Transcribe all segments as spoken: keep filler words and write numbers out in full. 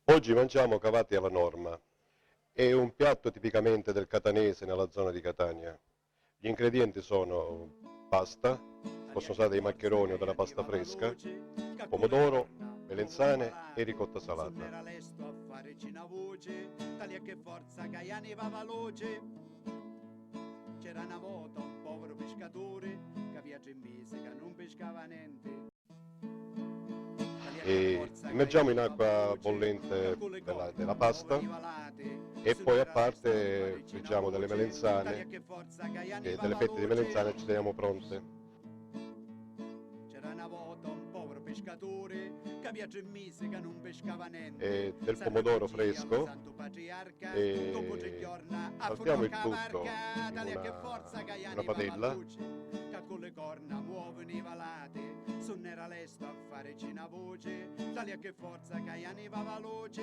Oggi mangiamo cavati alla norma. È un piatto tipicamente del catanese nella zona di Catania. Gli ingredienti sono pasta, possono usare dei maccheroni o della pasta fresca, pomodoro, melenzane e ricotta salata. C'era na vota un poveru piscaturi ca avia tri misi ca nun piscava nenti. E immergiamo in acqua bollente della, della pasta e poi a parte friggiamo delle melenzane, e delle fette di melenzane ci teniamo pronte. C'era na vota un poveru piscaturi ca avia tri misi ca nun piscava nenti. E del pomodoro fresco. E partiamo il tutto in una, una padella. Ca cu li corna muovinu i valati, s'un era lestu a farici na vuci, talia che forza ca ianiva valuci.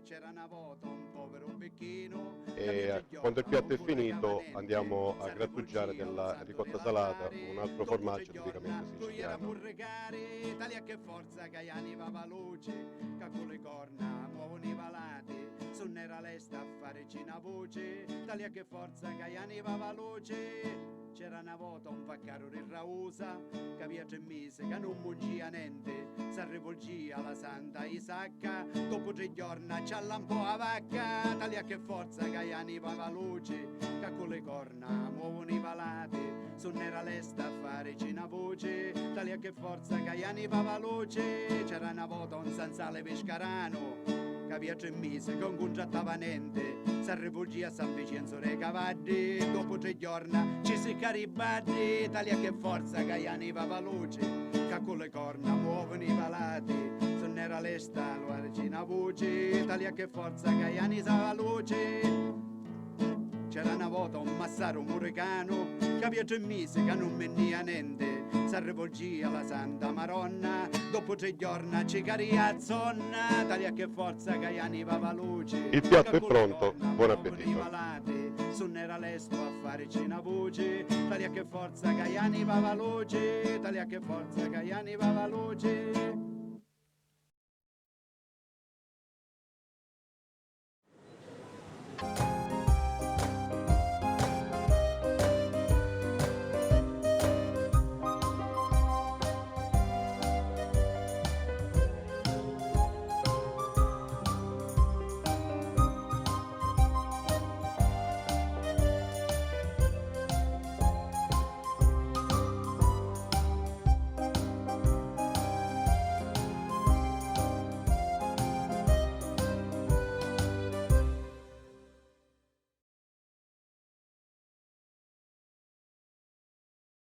C'era na vota un poveru picchinu. E quando il piatto è finito andiamo a grattugiare della ricotta salata, un altro formaggio tipicamente siciliano. Talia che forza ca ianiva valuci, ca cu li corna muovinu i valati, s'un era lestu a farici na vuci, talia che forza ca ianiva valuci. C'era na vota un vaccaru di Rausa ca avia tri misi ca nun mungia nenti, s'arrivulgia a la santa Isacca, dopu tri jorna ci allampò a vacca, talia che forza ca ianiva valuci, ca cu li corna muovunu i valati, s'un era lesta a farici na vuci, talia che forza ca ianiva valuci. C'era na vota un sanzale piscaranu ca avia tri misi ca un cuntrattava nenti, s'arrivulgia a San Vicienzu re cavaddi, dopu tri jorna ci sicca ri baddi, talia che forza ca ianiva valuci, ca cu li corna muovunu i valati, s'un era lesta a farici na vuci, talia che forza ca ianiva valuci. C'era na vota un massaru muricanu ca avia tri misi ca nun minnia nenti, s'arrivulgia a la santa Maronna, dopu tri jorna ci caria a zonna, talia che forza ca ianiva valuci. Il piatto è pronto, buon appetito. S'un era lestu a farici na vuci, talia che forza ca ianiva valuci, talia che forza ca ianiva valuci.